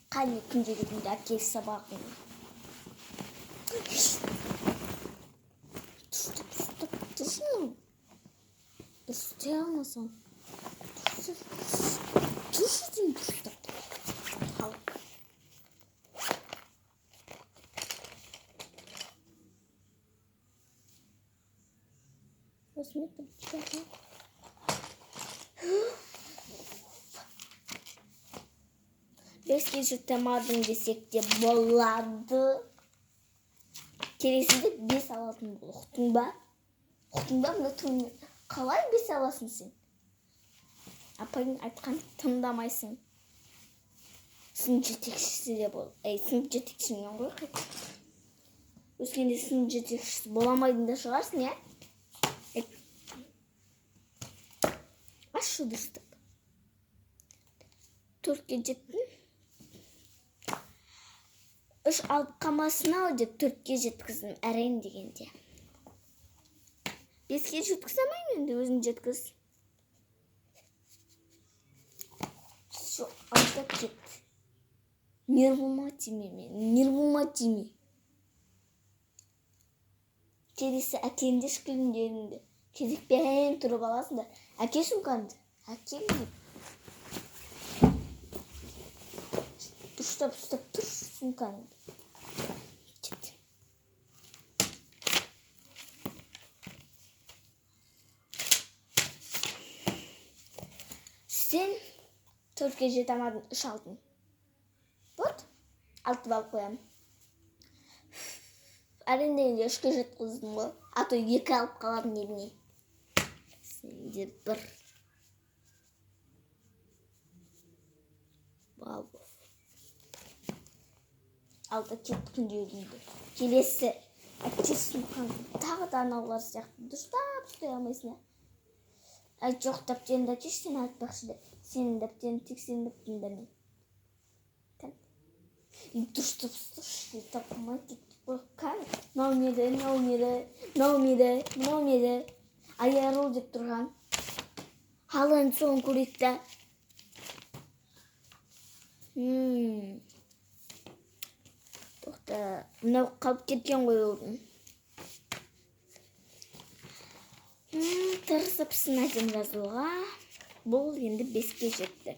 Қане, күнделігіңді әкел, сабағыңды. Дұрыстап ұстап тұрсын. Дұрыс істей алмасаң. Тұршы деймін дұрыстап. Ал. Осымен бітті. 5-ке жете алмадың десек те болады. Келесіде 5 алатын бол. Ұқтың ба? Ұқтың ба? Мына түріңе қалай 5 аласың сен? Апайдың айтқанын тыңдамайсың. Сынып жетекшісі де бол. Ей, сынып жетекшісі мен ғой қайта. Өскенде сынып жетекшісі бола алмайтын да шығарсың, иә? Аш дұрыстап. 4-ке жеттің. 3 алып қалмасын ау деп 4-ке жеткіздім әрең дегенде. 5-ке жеткізе алмаймын енді, өзің жеткіз. Все, алда кет. Нервыма тиме мен, нервыма тиме. Келесі әкеңді күндеріңді кезекпен тұрып аласың да, әке сумкаңды, әкем деп. Дұрыстап ұстап тұр сумкаңды. Кет. Сен 4-ке жете алмадың, 3 алдың. Вот, 6 балл қоямын. Әрең дегенде 3-ке жеткіздім ғой. А то 2 алып қалатын едім. Сенде 1 балл. Алда кет күнделігіңді. Келесі әке сумкаңды тағы да анаулар сияқты дұрыстап ұстай алмайсың, ә? Әй, жоқ, дәптеріңді әкелші, сен айтпақшы да. Сенің дәптеріңді тексермеппін да мен. Дұрыстап ұсташы, тапқылмай кеттік қой. Кәне, мынау не еді, мынау не еді, мынау не еді, мынау не еді? Айару деп тұрған. Ал енді соны көрейік та. Тоқта, мынау қалып кеткен ғой орын. Тырысыпсың әдемі жазуға. Бұл енді 5-ке жетті.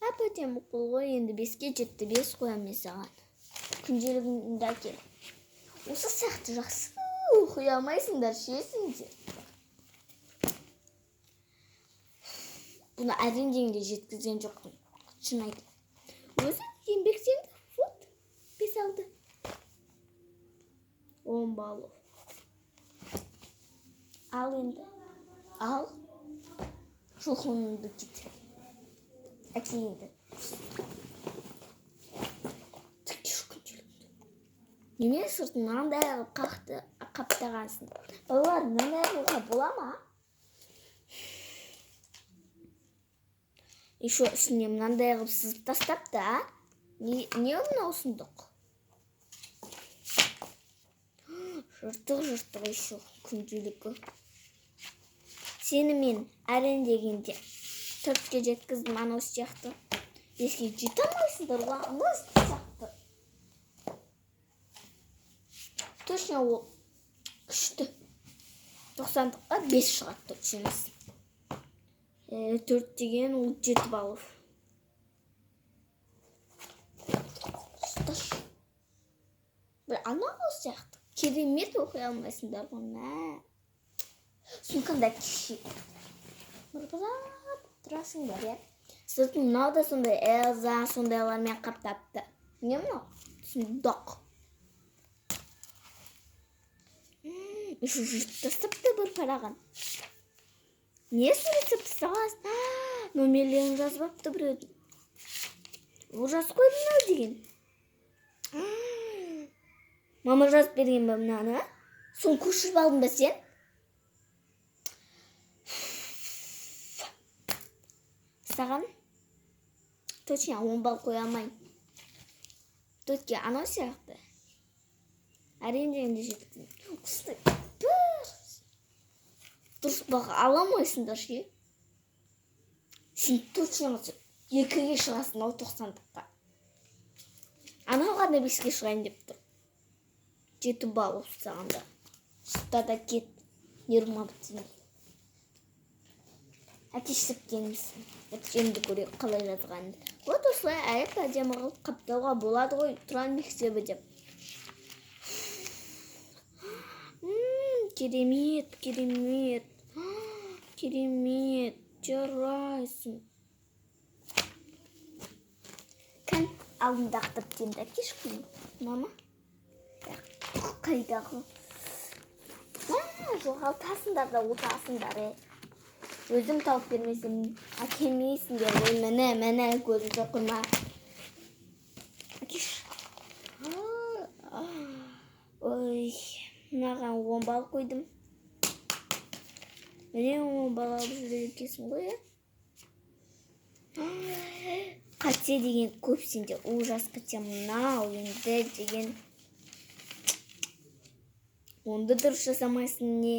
Әп-әдемі қол ғой, енді 5-ке жетті. 5 қоямын мен саған. Күнделігіңді әкел. Осы сияқты жақсы оқи алмайсыңдар, шесіңдер. Бұны әрең дегенде жеткізген жоқпын. Шын айтайын. Өзі еңбектенді. Вот, 5 алды. 10 балл. Ал енді. Ал. Жұлқыныңды кет. Әке енді. Неме сыртын мынандай қылып қаптағансың? Балалар, мынандай қылуға бола ма? Еще үстіне мынандай қылып сызып тастапты, а? Не мынау сұмдық? Жыртық-жыртық еще күнделігі. Сені мен әрең дегенде 4-ке жеткіздім анау сияқты. 5-ке жете алмайсыңдар ғой, анау сияқты. Точно ол күшті. 90-дыққа 5 шығады точно. 4 деген ол 7 балл. Ұсташ. Бір анау сияқты. Керемет оқи алмайсыңдар ғой, мә. Сумкаңда кіші. Мырбырап тұрасыңдар, иә? Сыртын мынау да сондай Эльза сондайлармен қаптапты. Не мынау? Сұмдық. Еще жыртып тастапты бір парағын. Не сурет тастағансың? Номерлерін жазып алыпты біреудің. Ол жазып қойды мынау деген. Мама жазып берген бе мынаны? Соны көшіріп алдың ба сен? Саған точно 10 балл қоя алмаймын. 4-ке анау сияқты. Әрең дегенде жеткіздім. Осындай бір дұрыс баға ала алмайсыңдар ше. Сен точно 2-ге шығасың ау 90-дыққа. Анау ғана 5-ке шығайын деп тұр. 7 балл саған да. Шықта да кет. Нервыма бітсін. Әкешсіп келмесін. Нәтижемді көрейік қалай жазғанымды. Вот осылай әп әдемі қылып қаптауға болады ғой Тұран мектебі деп. Керемет, керемет. Керемет. Жарайсың. Кән алдында ақтап келді әкеш күні. Мама. Қайдағы? Жоғалтасыңдар да отырасыңдар, е. Өзім тауып бермесем әкелмейсіңдер ғой. Міне, міне, көзім соқырма. Әкеш. Ой, мынаған 10 балл қойдым. Міне 10 балл алып жүр екенсің ғой, е? Қате деген көп сенде, ужас қате. Мынау енді деген онды дұрыс жасамайсың не?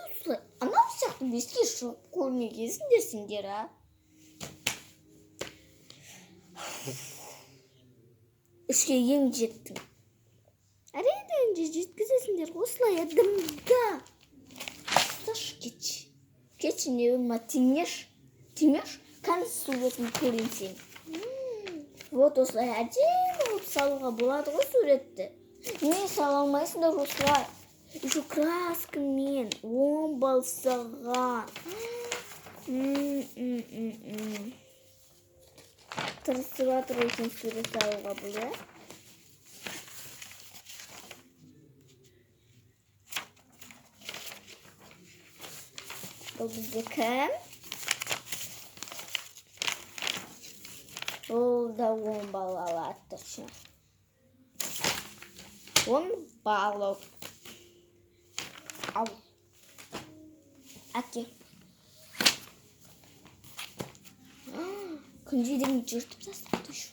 Осылай анау сияқты 5-ке шығып көрмегенсіңдер сендер, а? 3-ке ең жеттің. Әрине енді жеткізесіңдер осылай дымда. Ұсташы, кетші. Кетші, не болма, тимеш. Тимеш, кән суретін көрейін сен. Вот осылай әдемі қылып салуға болады ғой суретті. Не сала алмайсыңдар осылай? Еще краскамен 10 балл саған. Тырысып жатыр екен сурет салуға бұл, иә? Бұл бізде кім? Бұл да 10 балл алады, точно. 10 балл. Ал. Әке. Күнде деген жыртып тастапты еще.